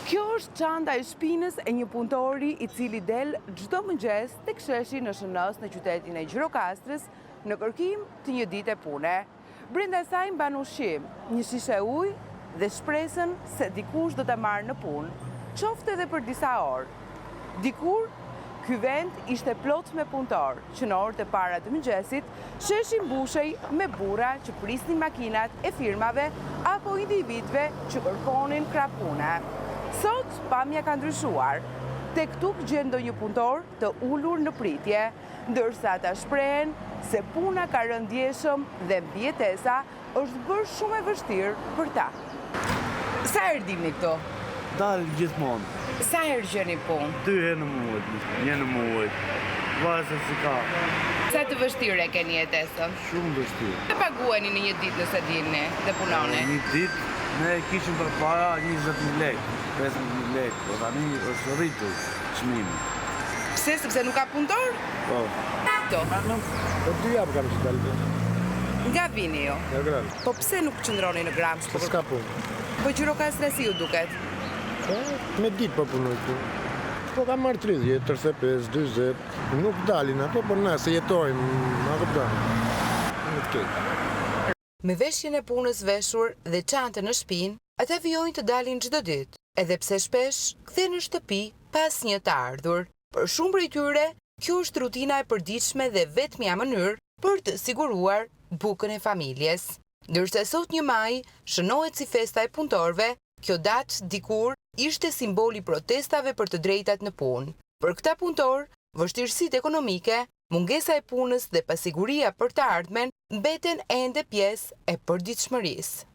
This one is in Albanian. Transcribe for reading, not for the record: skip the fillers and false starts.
Kjo është çanta e shpinës e një punëtori i cili del çdo mëngjes tek sheshi në Shënës në qytetin e Gjirokastrës në kërkim të një dite pune. Brenda saj mban ushqim, një shishe ujë dhe shpresën se dikush do ta marrë në punë, qoftë edhe për disa orë. Dikur, ky vend ishte plot me punëtorë, që në orët e para të mëngjesit, sheshi mbushej me burra që prisnin makinat e firmave apo individëve që kërkonin krah pune. Sot, pamja ka ndryshuar. Tek tuk gjen ndonjë punëtor të ulur në pritje, ndërsa ata shprehen se puna ka rënë ndjeshëm dhe mbijetesa është bërë shumë e vështirë për ta. Sa herë dilni këtu? Dal gjithmonë. Sa herë gjeni punë? Dy herë në muaj, një në muaj. Varet se si ka. Sa të vështirë e keni jetesën? Shumë vështirë. Sa paguheni në një ditë nëse dilni dhe punoni? Një ditë ne e kishim përpara 20.000 lekë, 15.000 lekë, po tani është rritur çmimi. Pse? Sepse nuk ka punëtor? Po. To. Po dy javë kam që dal. Nga vini ju? Nga Gramshi. Po pse nuk qëndroni në Gramsh? Po s'ka punë. Po Gjirokastra si ju duket? Po, me ditë po punoj këtu. Po kam marrë 30, 35, 40, nuk dalin ato, po na se jetojmë, ma kupton. Në të keq. Me veshjen e punës veshur dhe çantën në shpinë, ata vijojnë të dalin çdo ditë, edhe pse shpesh kthehen në shtëpi pa asnjë të ardhur. Për shumë prej tyre, kjo është rutina e përditshme dhe vetmja mënyrë për të siguruar bukën e familjes. Ndërsa sot 1 maj shënohet si festa e punëtorëve, kjo datë dikur ishte simbol i protestave për të drejtat në punë. Për këta punëtorë, vështirësitë ekonomike, mungesa e punës dhe pasiguria për të ardhmen mbeten ende pjesë e përditshmërisë.